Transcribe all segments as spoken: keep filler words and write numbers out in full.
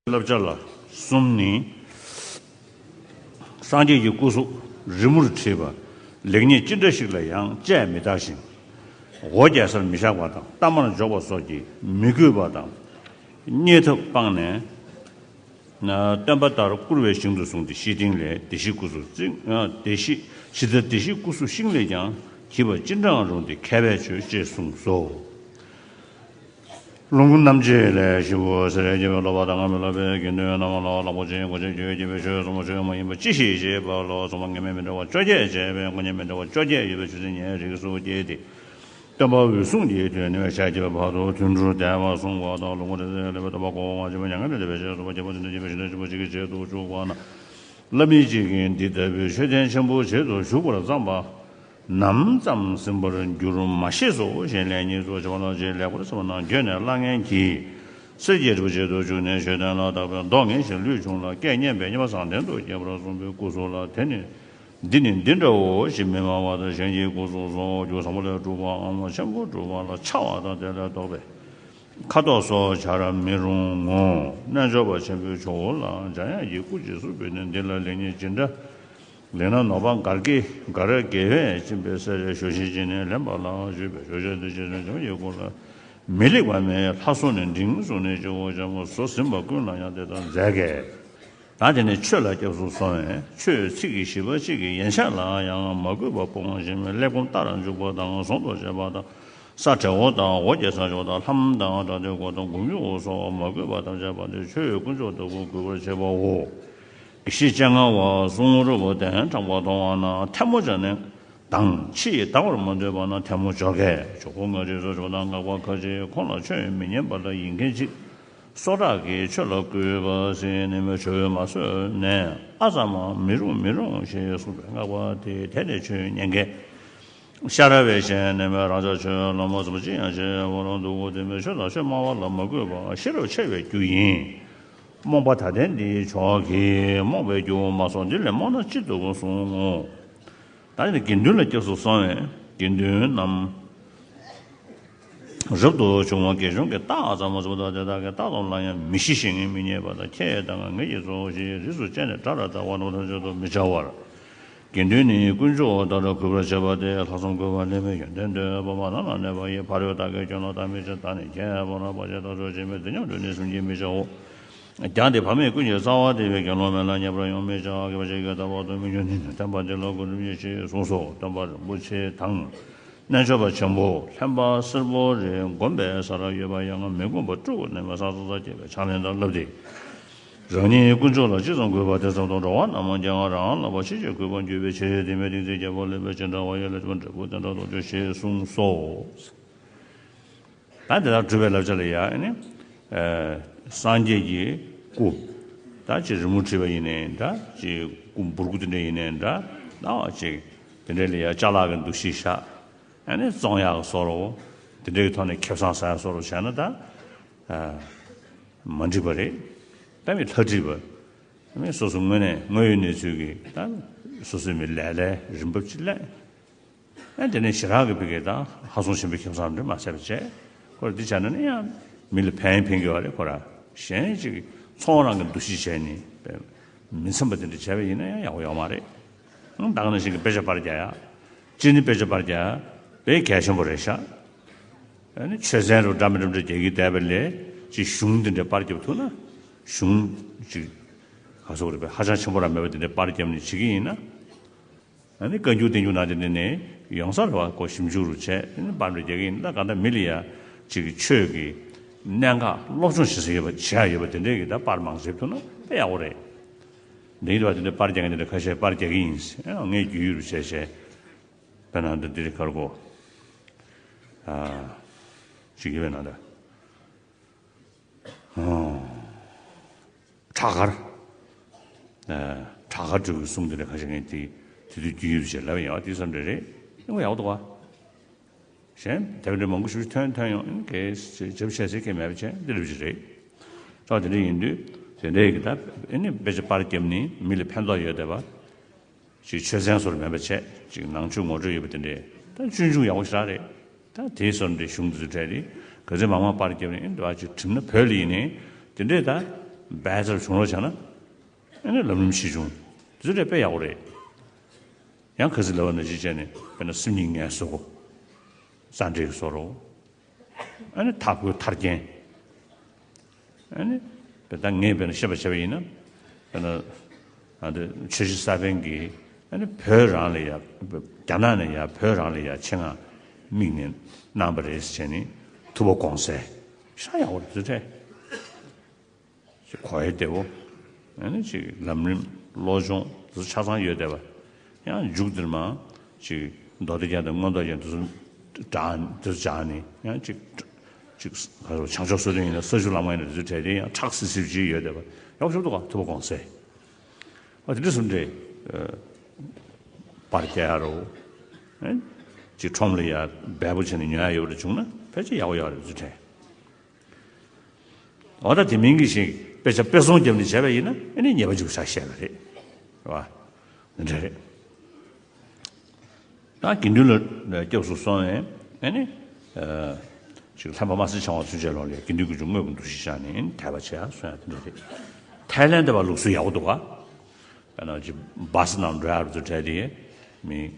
བསླབ་བྱ་ལ་གསུམ་ནི། སངས་རྒྱས་ཀྱི་སྐུ་གཟུགས་རི་མོར་བྲིས་པ། ལེགས་ཉེས་ཅི་འདྲ་ཞིག་ལ་ཡང་དཔྱད་མི་བལྟ་ཞིང་། འོ་བརྒྱལ་སར་མི་བཞག་པ་དང་གཏའ་མར་འཇོག་པ་སོགས་ཀྱིས་མི་གོས་པ་དང་། བརྙས་ཐབས་སྤངས་ནས། སྟོན་པ་ལྟར་བཀུར་བའི་ཞིང་དུ་བཟུང་སྟེ་ཤེས་སྟེང་ལས་བདེ་གཤེགས་སྐུ་གཟུགས་བརྩིགས། བདེ་གཤེགས་ཇི་ལྟར་བདེ་གཤེགས་སྐུ་གཟུགས་ཤིང་ལས་ཀྱང་། བགྱིས་པ་ཅི་འདྲའང་རུང་སྟེ་མཁས་པས་ཆོས་ཅེས་གསུངས་སོ། ལུང་རྣམ་འབྱེད་ལས། ཞིག་པོ་ཟེར་བརྗོད་པའི་སློབ་པ་དང་སྔ་མའི་སློབ་པའི་དགེ་འདུན་རྣམས་ལ་ལག་པ་ཅན་གོ་ཆེན་གྱི་དགེ་བའི་ཆོས་ཟབ་མོ་ཆོས་མ་ཡིན་པ་ཅི་ཞིག་བྱེད་པ་ལོ། ཚང་མ་ངེས་མེད་མི་འདྲ་བ་བཅོ་བརྒྱད་བྱས་པའི་མགོ་བརྙན་མི་འདྲ་བ་བཅོ་བརྒྱད་ཡོད་པའི་ཆུ་ཚན་ཉའི་རིགས་སུ་སྐྱེས་ཏེ། སྟོན་པ་འོད་སྲུང་གི་དུས་ནས་ཞལ་གྱེས་པའི་བར་དུ་དུད་འགྲོར་བསྡད་པ་གསུངས་པ་དང་། ལུང་གོ་དེ་ཚོའི་སློབ་པའི་སྟོན་པ་གོ་བ་ཅན་མ་ཉམས་ངན་ལས་འདས་པའི་ཞལ་སོགས་པ་རྒྱལ་པོ་དེ་འདྲ་ཡིན་པའི་ཞིང་དུ་ཆེན་པོ་གཅིག་གི་ཆེད་དུ་བཅུག་པ་ན། བླ་མའི་གཅིག་གིས་འདི་ལྟ་བུའི་མཆོད་རྟེན་ཆེན་པོ་བྱེད་དུ་བཅུག་པར་བརྩམས་པ། ནམ་ཙམ་ཟིན་པར་འགྱུར་མ་ཤེས་སོ། གཞན་ལས་གཉིས་སུ་ཕྱེ་བ་ལ་ཅིག་ལེགས་པར་ཟིན་པ་ན་འགྱོད་ནས་བླ་ངན་གྱིས། གསེར་གྱི་གྲུབ་བྱེད་དུ་བཅུག་ནས་མཆོད་རྟེན་ལ་བཏགས་པས་མདོག་ངན་ཞིང་ལུས་ཆུང་ལ་སྐད་སྙན་པས་སྙན་པ་བཟང་ལྡན་དུ་སྐྱེས་པར་གསུངས་པའི་སྐུ་གཟུགས་ལ་དེ་ནི། འདི་ནི་འདི་འདྲའོ་ཞེས་མི་སྨྲ་བ་དང་། གཞན་གྱི་སྐུ་གཟུགས་སོགས་རྒྱུ་བཟང་པོ་ལས་གྲུབ་པའམ་ཆེན་པོ་གྲུབ་པ་ལ་ཆགས་པ་དང་དེ་ལས་ལྡོག་པའི་ཁ་དོག་སོགས་བྱར་མི་རུང་ངོ་། རྣལ་འབྱོར་པ་ཆེན་པོའི་ཇོ་བོ་ལ་འཇམ་དབྱངས་ཀྱིས་སྐུ་རྗེས་སུ་བོས་ནས་འདི་ལ་ལེགས་ཉེས་ཇི་འདྲ། ལེགས་ན་ནོར་བ་འགར་གྱི་འགར་དགེ་བས་སྦྱིན་པའི་གསེར་ཞོ་ཤིང་བྱིན་ནས་ལེན་པ་ལ་བརྗོད་པའི་ཞོ་ཤིང་དེ་ཅི་ནས་འཇམ་དབྱངས་ཀྱི་སྐུ་ལ་མི་ལེགས་པ་མེད། ལྷ་བཟུང་ནས་འབྲིང་བཟུང་ནས་སྤྱི་བོ་ཅན་པོ་བཟོ་ཟིན་པ་ཀུན་ལ་ཡང་དེ་ལྟར་མཛད་དགེ། ད་དེ་ནས་ཆོས་ལ་སྐྱབས་སུ་སོང་བས་ཆོས་ཚིག་གི་ཞིབ་པ་གཅིག་གིས་ཡན་ཆད་ལ་ཡང་མ་གུས་པ་སྤོང་བ་ཞིག་མེད། ཀླད་གོམས་ལྟར་འཇུག་པ་དང་ཟུང་དུ་འབྲེལ་བ་དང་ས་བྲལ་བ་དང་འོ་བརྒྱལ་ས་འཇོག་དང་ལྷ་མོ་དང་དགྲ་སྟོན་སྐོར་དང་སྒོམ་རྒྱུ་སོགས་མ་གུས་པ་ཐམས་ཅད་པ་དེ་ཆོས་ཀུན་མཆོག་ལྟ་བུ་གུས་པར་བྱེད་པའོ། དགེ་བཤེས་སྤྱན་སྔ་བ་གསུང་རབ་གདན་དྲངས་པ་མཐོང་བ་ན་ཐལ་མོ་སྦྱར་ནས་དང་ཕྱིས་ལྡང་བར་མ་འདོད་པ་ན་ཐལ་མོ་སྦྱོར་གས། ཇོ་ཁོ་ང་རྗེས་སུ་འཇོག་དང་སྔགས་པ་ཁ་ཅིག་ཁོང་ལ་ཆོས་མི་ཉན་པ་ལ་ཡིན་མཁན་ཅིག་སོག་གྲགས་ཀྱིས་ཆོས་ལ་གུས་པ་ཟིན་ནས་མི་ཆོས་མ་གསོལ་ནས་ཨ་ཙམ་མ་མི་རུང་མི་རུང་ཞེས་གསུངས་པའི་སྔགས་པ་དེས་དེ་ནས་ཆོས་ཉན་མཁན། ཤ་ར་བའི་ཞལ་ནས་མོས་རང་ཅག་ཆོས་ལ་མ་ཙམ་ཅི་ཡང་བྱེད་པར་འདུག་དེ་མིན་ཆོས་དང་ཆོས་སྨྲ་བ་ལ་མ་གུས་པ་ཤེས་རབ་ཆེ་བའི་རྒྱུ་ཡིན། རྨོངས་པ་ད་ལྟའི་འདིའི་ཕྱོགས་ཀྱིས་རྨོངས་པའི་རྒྱུ་མ་སོགས་འདི་ལས་རྨོངས་ན་ཅི་འདུག་གསུང་ངོ་། ད་ནི་དགེ་འདུན་ལ་སྐྱབས་སུ་སོང་བས་དགེ་འདུན་རྣམས་རབ་ཏུ་བྱུང་བ་དགེ་སྦྱོང་གི་རྟགས་ཙམ་མ་ཟད་པ་དང་དེ་དག་གི་རྟགས་ཙམ་ལ་ཡང་མི་ཤེས་ཤེས་ངེས་མི་རྙེད་པ་དང་ཁྱེད་དང་ངེད་ཀྱི་ཚོགས་ཞེས་རིས་སུ་བཅད་ནས་དགྲ་ལ་ལྟ་བ་རྣམས་ཐམས་ཅད་དུ་མི་བྱ་བར། དགེ་འདུན་ནི་དཀོན་མཆོག་ལྟར་གུས་པར་བྱེད་པ་སྟེ་ལྷག་བསམ་གུས་པ་ལེན་པའི་ཡོན་ཏན་ཏེ། བ་མ་ན་ན་གནས་པ་ཡི། ཕ་རོལ་བདག་གིས་ཁྱོད་ལ་བལྟ་མི་བྱ། བདག་ནི་ཁྱེད་ལ་བལྟ་མི་བྱ། བར་ཆད་དང་སྲོག་ཆད་མེད་དེ་སྙམ་དུ་ནི་སེམས་ཀྱིས་མི་བྱའོ། ཀྱང་དེ་ཕ་མས་ཀུན་གྱི་རྩ་བ་དེ་བས་ཀྱང་ལོག་མེད་ལ་ཉེ་བར་ཡོང་མི་བྱ། གུས་པ་ཅན་གྱིས་ལྟ་བ་དུ་མི་འགྱུར་ནི་ནི། བསྟན་པ་འདི་ལ་གུས་བཏུབ་ཉིད་ཅེས་གསུངས་སོ། སྟོན་པ་རིན་པོ་ཆེ་དང་། རྣལ་འབྱོར་པ་ཆེན་པོ་ལྷན་པ་སེར་པོ་རེ་བསྒོམ་པའི་ས་ར་ཡོད་པ་ཡང་མི་བསྒོམ་པར་སྤྲུལ་སྐུ་རྣམས་ས་ས་ས་སྐྱེས་པའི་ཕྱག་ལེན་དང་བསླབ་སྟེ། རང་ཉིད་དཀོན་མཆོག་ལ་ཅི་ཙམ་གུས་པ་དེ་ཙམ་དུ་འགྲོ་བ་རྣམས་ཀྱང་རང་ལ་བ་ཕྱིན་ཅི་གུས་པར་འགྱུར་བའི་ཕྱིར། དེ་མིན་ཏིང་འཛིན་རྒྱལ་པོ་ལེགས་པའི་ཅི་འདྲ་བ་ཡོད་ལ་འབྲས་བུ་དེ་འདྲ་ཐོབ་བྱུང་ཞེས་གསུངས་སོ། ད་འདི་ལྟར་གྲུབ་པའི་བསླབ་བྱ་ལ་ཡང་ནི། སངས་རྒྱས་ཀྱི་སྐུ། ད་ཅི་རི་མོ་བྲིས་པ་ཡིན་ནའི་འདྲ། ཅི་སྐུ་འབུར་སྐུ་དེ་འདྲ་ཡིན་ནའི་འདྲ། ད་ཅི་དེ་འདྲ་ལ་ཡང་ཅ་ལག་གི་འདུ་ཤེས་བཞག་ཨ་ནི་བཙོང་ཡག་བཟོ་འདྲ་བོ། དེ་འདྲའི་ཐོག་ནས་ཁེ་བཟང་ཟ་ཡག་བཟོ་འདྲ་བོ་བྱས་ན་ད། མ་འགྲིག་པ་རེད། ད་མི་ལྷ་བྲིས་པ། ཨ་ནི་སོ་སོ་དངོས་གནས་དངོས་ཡོད་གནས་ཚུལ་གྱི་ད་སོ་སོའི་མི་ལས་ལས་རིན་འབབ་ཅིག་ལེན། ཨ་དེ་ནས་ཞེ་དྲག་གི་ཕ་གི་དང་ཧ་སོང་ཆེན་པོའི་ཁེ་བཟང་འདྲ་མ་ཟད་པ་བྱས། ཁོ་ར་འདི་བྱས་ན་ནི་ཡང་མི་ལ་ཕན་ཕན་གྱི་བ་རེད་ཁོ་ར། གཞན་ཅིག་ཚོང་རང་གི་འདུ་ཤེས་བྱས་ནས་མི་འཚམ་པ་དེ་འདྲ་བྱས་པ་ཡིན་ན་ཡང་ཡག་པོ་ཡོད་མ་རེད། ཨང་ད་ག་ནང་བཞིན་གྱི་དཔེ་ཆ་པར་རྒྱག་ཡ། གཅིག་ནི་དཔེ་ཆ་པར་རྒྱག་དཔེ་གལ་ཆེན་པོ་རེད་ཤག་ཨ་ནི་ཆོས་ཚན་རུ་འདྲ་མི་འདྲ་མི་འདྲ་རྒྱག་གི་བསྡད་པ་ལས་ཅིག་གཞུང་འདི་འདྲ་པར་རྒྱབ་ཐུབ་ན་གཞུང་ཅིག་ག་སོགས་རེད་པས་ཧ་ཅང་ཆེན་པོ་ར་མེད་པ་འདི་འདྲ་པར་རྒྱབ་ནས་བྱེད་ཀྱི་ཡིན་ན། ཨ་ནི་བཀའ་འགྱུར་བསྟན་འགྱུར་ནང་དེ་འདྲ་ནས་ཡོང་ས་རེད་བ་ཁོ་ཞིབ་འཇུག་རུ་བྱས་ཨ་ནི་པར་འདྲ་རྒྱག་གི་ཡིན་ད་ག་ད་མི་ལ་ཡ་ཅིག་ཆོས་ཀྱི་གནད་འགག་སློབ་སྦྱོང་བྱེད་ས་ཡོད་པ་བྱེད་ཡ་ཡོད་པ་དེ་འདྲས་ཀྱི་ད་པར་མང་ཟེར་ཐུབ་ན་དཔེ་ཡག་པོ་རེད། འདི་ཡིན་དུ་བ་དེ་འདྲ་པར་རྒྱག་མཁན་དེ་འདྲ་ཁ་ཤས་པར་རྒྱག་གི་ཡིན་ཨ་ངས་རྒྱུས་ཡོད་རུ་བྱས་བྱས། དཔེར་ན་འདི་འདིར་ཁར་གོ་ཅིག་གི་དཔེར་ན་འདི་བྲག་དཀར། བྲག་དཀར་སྤྲུལ་སྐུའི་གསུང་འདི་འདྲ་ཁ་ཤས་ངས་དེ་དེ་དུས་རྒྱུས་ཡོད་ཅེས་ལབ་ཡང་དེ་བསམ་འདྲ་རེད་ཡང་ཡག་འདུག་བ། གཞན་དེ་འདྲ་མང་པོ་ཞིག་ཐོན་ཐོན་ཡོང་ཨིན་གས་ཞབས་ཆད་ཟེར་གས་མེད་པ་བྱས་འདི་འདྲ་ཅིག་རེད། ཅོག་དེ་འདྲ་ཡིན་དུས་དེ་འདྲའི་གི་ད་ཨ་ནི་དཔེ་ཆ་པར་རྒྱབ་ནི་མི་ལ་ཕན་ཐོགས་ཡོད་བསྡད་པ། ཅིག་ཆོས་ཚན་སོར་མེད་པ་བྱས་ཅིག་ནང་ཆོས་ངོ་སྤྲོད་ཡོད་པ་དེ་འདྲས་ད་སྤྱོད་འཇུག་ཡག་པོ་ཞེ་དྲག་རེད། ད་དེའི་སོར་འདྲའི་གཞུང་དེ་ཚོ་གྲས་རེད་ག་ཚོད་མང་མང་པར་རྒྱབ་ནས་འདི་བ་ཅིག་བྲིམ་ན་བོད་ལ་ཡིན་ནའི་དེ་འདྲས་ད་ འབད་ཚར་བྱུང་རོགས་བྱས་ན། ཨ་ནི་ལམ་རིམ་ཆེ་ཆུང་དེ་ཚོ་དཔེ་ཡག་པོ་རེད། ཡང་ཁ་སང་ལབ་པ་ནང་བཞིན་བྱས་ནས་དཔེར་ན་སེམས་ཉིད་ངལ་གསོ་དགོས། རྩ་འགྲེལ་གྱི་བཟོ་འདྲ། ཨ་ནི་ཐག་གོས་ཐར་རྐྱེན། ཨ་ནི་དཔེ་ད་ངས་དཔེར་ན་བཤད་པ་བྱས་པ་ཡིན་ན། དཔེར་ན་ཨ་འདི་ཆོས་རྗེ་ས་པཎ་གྱིས་ཨ་ནི་བོད་རང་ལ་ཡ། རྒྱ་ནག་ནས་ཡ་བོད་རང་ལ་ཡ་ཆེད་མངགས་དམིགས་ནས་གནང་བ་རེད་ཟེར་བྱས་ནས་ཐུབ་པ་དགོངས་གསལ་ཤ་ཡག་པོ་རེད་དེ་ཚོ་འཕྲད། ཅིག་གོ་ཡ་བདེ་བོ། ཨ་ནི་ཅིག་ལམ་རིམ་བློ་སྦྱོང་དེ་ཚོ་ཆ་ཚང་ཡོད་བསྡད་པ། ཡང་མཇུག་འདིར་མ་ཅིག་མདོ་སྡེ་རྒྱན་དང་མངོན་རྟོགས་རྒྱན་དེ་ཚོ་བསྒྲགས་དེ་ཚོ་སྦྱར་ནས་ཡང་ཅིག་ཅིག་ག་རེ་བྱང་ཆུབ་གསོལ་སྟོན་ཡིན་ན་ས་བཅུ་ལམ་ཡིན་ན་དེ་ཚོ་གྲས་དེ་ཡང་ཁྲག་སིལ་སིལ་ཅིག་ཡོད་བསྡད་པ་ཡག་པོ་ཞིག་འདུག་ག་ཐུབ་པ་དགོངས་གསལ། ཨ་དེ་འདྲ་སུ་འདྲེ། པར་རྒྱག་ཡ་རོ། ཅིག་ཁྲོམ་ལ་ཡ་འབེལ་པོ་བྱས་ནས་ཉོ་ཡ་ཡོད་པ་འདྲ་བྱུང་ན་ཕལ་ཆེར་ཡག་པོ་ཡོད་རེད་དེ་ཚོ་གྲས། འོ་ད་དེ་མིན་གྱི་ཞིག་དཔེ་ཆ་དཔེ་བཟང་བརྒྱབ་ནས་བྱས་པ་ཡིན་ན་ཨ་ནི་ཉེས་པ་འཇུག་ཆ་བཤད་པ་རེད། རེད་བ། འདི་འདྲ་རེད། ད་དགེ་འདུན་ལ་སྐྱབས་སུ་སོང་ནས་ཨ་ནི། ཅིག་ལྷན་པ་དམར་སེར་འཆང་བ་ཚུན་ཆད་ལོག་ལས་དགེ་འདུན་ཀུན་འབྱུང་དངོས་ཀྱི་འདུ་ཤེས་བཞག་ནས་ཨ་ནི་དད་པ་བྱེད་ཡ་གསུང་ཡ་དེ་འདྲ་རེད། ཐའི་ལེན་དེ་བ་ལུགས་སྲོལ་ཡག་པོ་འདུག་ག་དཔེར་ན་ཅིག་བྷ་སི་ནང་འགྲོ་ཡ་རུ་ཚོ་གྲས་དེ་མི།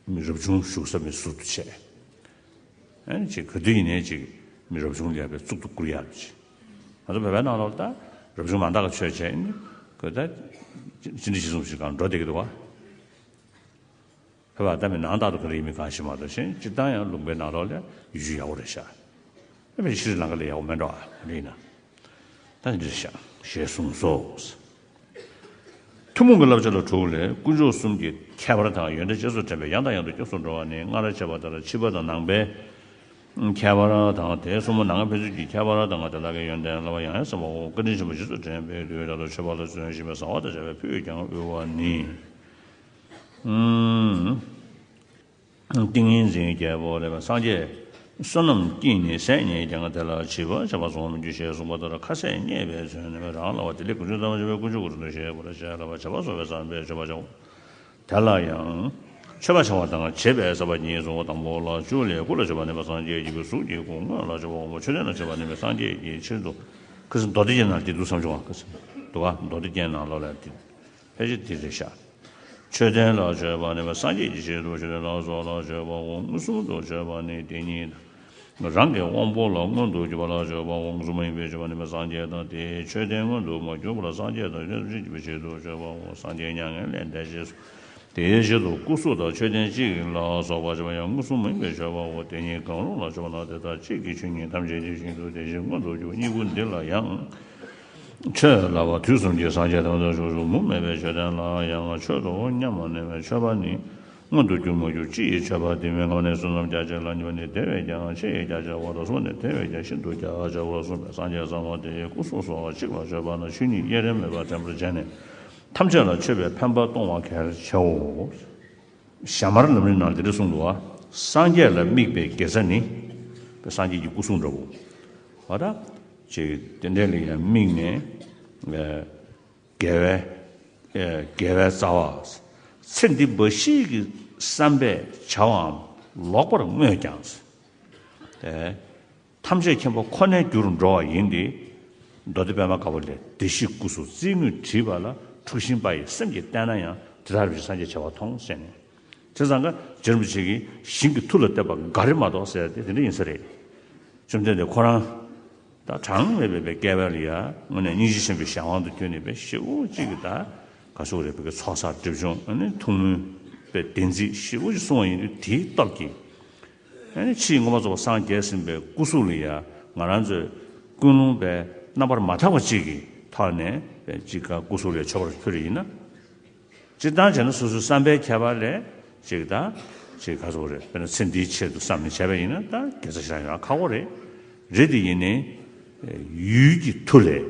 མི་རབ་བྱུང་བཞུགས་ས་མི་ཟུར་དུ་བྱས། ཨ་ནི་ཅིག་ག་དུས་ཡིན་ནའི་ཅིག་མི་རབ་བྱུང་ལ་ཡ་བའི་གཙུག་ཏུ་བཀུར་ཡག་ཅིག་ང་ཚོ་བོད་པའི་ནང་ལོགས་ལ་ད་རབ་བྱུང་མ་འདང་ག་ཆོས་བྱས་ནི་ག་ད་ཅི་འདྲ་ཅི་གསུང་ཞིག་གང་འགྲོ་བསྡད་ཀྱི་འདུག་བ། བོད་པ་ད་མི་ནང་ལྟར་དུ་ག་རེ་ཡིན་མིན་གང་ཤེས་མ་གཏོགས་གཞན་སྤྱིར་བཏང་ཡང་ལུང་པའི་ནང་ལོགས་ལ་ཡུལ་ཤུལ་ཡག་པོ་རེད་ཤག་ཨ་ཕྱི་ཤྲི་ལང་ཀ་ལ་ཡག་པོ་མེད་འགྲོ་ཨ་རེད་ན། ད་འདིར་བཞག་ཞེས་གསུངས་སོ། ཐུན་མོང་གི་བསླབ་བྱ་ལ་དྲུག་ལས་དཀོན་མཆོག་གསུམ་གྱི་ཁྱད་པར་དང་ཡོན་ཏན་རྗེས་སུ་དྲན་པས་ཡང་དང་ཡང་དུ་སྐྱབས་སུ་འགྲོ་བ་ནི་སྔར་བྱས་པ་ལྟར་ཕྱི་པ་དང་ནང་པའི་ཁྱད་པར་དང་། དེ་གསུམ་པོ་ནང་པའི་ཕན་ཚུན་གྱི་ཁྱད་པར་དང་དེ་དག་གི་ཡོན་ཏན་བསླབ་པ་ཡང་ཡང་གསན་པའོ། བཀའ་དྲིན་ཆེན་པོ་རྗེས་སུ་དྲན་པས་དུས་ད་ལྟ་མཆོད་པ་ལ་བརྩོན་ཞིང་བསམ་པ་དང་བཅས་པས་ཕུལ་ཀྱང་དབུལ་བ་ནི། ཏིང་ངེ་འཛིན་རྒྱལ་པོ་ལས་སངས་རྒྱས་བསོད་ནམས་ཀྱིས་ནི་ཟས་རྙེད་ཀྱང་། དེ་ལ་བྱིས་པ་བྱ་བ་བཟུང་མི་འགྱུར་ཞེས་གསུངས་པ་ལྟར་ཁ་ཟས་རྙེད་པས་བརྩོན་ནས་རང་བསླབ་པ་དེ་ལས་དཀོན་མཆོག་ཐམས་ཅད་པའི་དཀོན་མཆོག་གི་རིགས་དང་ཞེས་པར་བྱ་བ་བྱ་བ་བཟུང་བའི་བསམ་པས་མཆོད་པ་བྱའོ། དེ་ལ་ཡང་མཆོད་པ་བྱ་བ་དང་བྱེད་པའི་བསམ་པ་གཉིས་སོ། དང་པོ་ལ་བཅུ་ལས་སྐུ་ལ་མཆོད་པ་བརྣན་པས་སངས་རྒྱས་ཀྱི་སྐུ། གཟུགས་ཀྱི་སྐུ། དངོས་ལ་མཆོད་པ་དབང་པོ་མཆོད་རྟེན་ལ་མཆོད་པ་བརྣན་པས་སངས་རྒྱས་ཀྱི་ཆེད་དུ། ཁ་སང་མདོ་སྡེ་རྒྱན་ནང་དེ་འདུག་བསམ་བྱུང་བ། ཁ་སང་འདུག་ག་མདོ་སྡེ་རྒྱན་ནང་ལོགས་ལ་དེ། ཕལ་ཆེར་དེ་རེད་ཤག་མཆོད་རྟེན་ལ་མཆོད་པ་བརྣན་པས་སངས་རྒྱས་ཀྱི་ཆེད་དུ། མཆོད་རྟེན་ལ་སོགས་ལ་མཆོད་པའོ། མངོན་སུམ་དུ་མཆོད་པ་ནི་དེ་ཉིད་དང་། རང་གི་དབང་པོ་ལ་མངོན་དུ་གྱུར་པ་ལ་མཆོད་པའོ། མངོན་སུམ་མ་ཡིན་པའི་མཆོད་པ་བརྣན་པས་སངས་རྒྱས་དང་། དེའི་མཆོད་རྟེན་མངོན་དུ་མ་གྱུར་པ་ལ་སངས་རྒྱས་དང་ཡོན་ཏན་ཐམས་ཅད་བསྐྱེད་པའི་ཆེད་དུ་མཆོད་པའོ། སངས་རྒྱས་མྱ་ངན་ལས་འདས་ཞེས་སོ། དེའི་ཆེད་དུ་སྐུ་གཟུགས་དང་མཆོད་རྟེན་གཅིག་ལ་སོགས་པ་བྱ་བ་ཡང་མངོན་སུམ་མ་ཡིན་པའི་མཆོད་པའོ། དེ་ཉིད་གང་རུང་ལ་མཆོད་པ་ན་དེ་དག་གཅིག་གི་ཆོས་ཉིད་ཐམས་ཅད་དེ་བཞིན་དུ་དེ་བཞིན་མངོན་དུ་གྱུར་པ་གཉིས་པོ་འདི་ལ་ཡང་མཆོད་ལ་བ་དུས་གསུམ་གྱི་སངས་རྒྱས་ཐམས་ཅད་ཕྱོགས་བཅུ་མུ་མེད་པའི་མཆོད་རྟེན་ལ་ཡང་མཆོད་དོ་སྙམ་པ་བརྣན་པའི་མཆོད་པ་ནི། མངོན་དུ་གྱུར་མ་གྱུར་སྤྱི་ཡི་མཆོད་པ་དེ་མིན་ངམ་ནི། བསོད་ནམས་རྒྱ་ཆེ་ལ་བརྙས་པ་ནི། དེ་བས་ཀྱང་ཆེས་རྒྱ་ཆེ་བ་དང་གསུམ་ནི། དེ་བས་ཀྱང་ཤིན་ཏུ་རྒྱ་ཆེ་བར་གསུངས་པས། སངས་རྒྱས་ཚང་མ་དེ་ཡི་སྐུ་གཟུགས་སོགས་གཅིག་ལ་མཆོད་པ་ན་ཆོས་ཉིད་དབྱེར་མེད་པར་དྲན་པར་བྱས་ནས་ཐམས་ཅད་ལ་མཆོད་པའི་ཕན་པ་གཏོང་བ་གལ་ཆེའོ། ཞྭ་དམར་ལམ་རིམ་ནང་འདི་འདྲ་གསུངས་འདུག་བ། སངས་རྒྱས་ལ་དམིགས་པའི་དགེ་རྩ་ནི། སངས་རྒྱས་ཀྱི་སྐུ་གསུང་འདྲ་བོ། བ་ད། ཅིག་དེ་འདྲ་ལ་ཡང་དམིགས་ནས། དགེ་བའི། དགེ་བའི་རྩ་བ། ཚེ་འདི་འབའ་ཞིག་གི་བསམ་པས་བྱ་བའམ་ལོག་པར་བསྔོས་ཀྱང་། ཐམས་ཅད་མཁྱེན་པ་ཁོ་ནའི་རྒྱུར་འགྲོ་བ་ཡིན་ཏེ། མདོ་སྡེ་པད་མ་དཀར་པོ་ལས། བདེ་གཤེགས་སྐུ་གསུང་རྩིས་དངོས་བྲིས་པ་ལ་འཁྲུགས་ཤིང་དཔའ་ཡི་སེམས་ཀྱིས་བལྟས་ན་ཡང་དེ་ལྟར་བའི་སངས་རྒྱས་བྱ་བ་མཐོང་ཟེར་ནས། བྱས་ཙང་ཀ་རྗེ་རིན་པོ་ཆེ་གིས་ཞིང་གི་མཐུ་ལ་གཏད་པ་འགའ་རེ་མ་གཏོགས་ཟེར་ཏེ་དེ་འདྲ་ཡིན་ས་རེད། བཅོམ་ལྡན་འདས་ཁོ་རང་། ད་གྲངས་མེད་པའི་བསྐལ་པ་ལ་ཡ་དངོས་གནས་སྙིང་རྗེ་ཆེན་པོའི་གཞན་དབང་དུ་གྱུར་ནས་པའི་ཞེ་པོ་ཅིག་གི་ད་ག་ཚོད་རེད་པའི་ཚོགས་བསགས་སྒྲིབ་སྦྱོང་ཨ་ནི་ཐུང་ངུའི་པའི་བདེན་ཚིག་ཞེ་པོ་ཅིག་གསུང་བ་ཡིན་དུས་དེའི་སྟོབས་ཀྱིས་ཨ་ནི་ཕྱིའི་མངོན་པར་རྫོགས་པ་སངས་རྒྱས་ཟིན་པའི་སྐུ་གཟུགས་ལ་ཡ་ང་རང་ཚོས་ཀུན་སློང་པའི་རྣམ་པར་མ་དག་པ་ཅིག་གི་ཐོག་ནས་པའི་ཅིག་ག་སྐུ་གཟུགས་ལ་མཆོད་པར་ཕུལ་རེ་ཡིན་ན། སྤྱིར་བཏང་བྱས་ན་སོ་སོའི་བསམ་པའི་ཁྱད་པར་ལས་ཅིག་དང་ཅིག་ག་ཚོད་རེད། དཔེར་ན་ཚེ་འདིའི་ཆེད་དུ་བསམ་ནས་བྱས་པ་ཡིན་ན་ད་དགེ་རྩ་ཞེ་དྲག་ཡོང་ཁག་པོ་རེད། རེད་དེ་ཡིན་ནའི་ཡུལ་གྱི་མཐུ་ལས་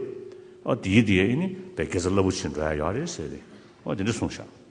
ཨོ་དེའི་དེ་ཡིན་ནི་དེ་དགེ་རྩ་རླབས་པོ་ཆེ་འགྲོ་ཡ་ཡོད་རེད་ཟེར་ཏེ་ཨོ་དེ་འདྲ་གསུངས་ཤག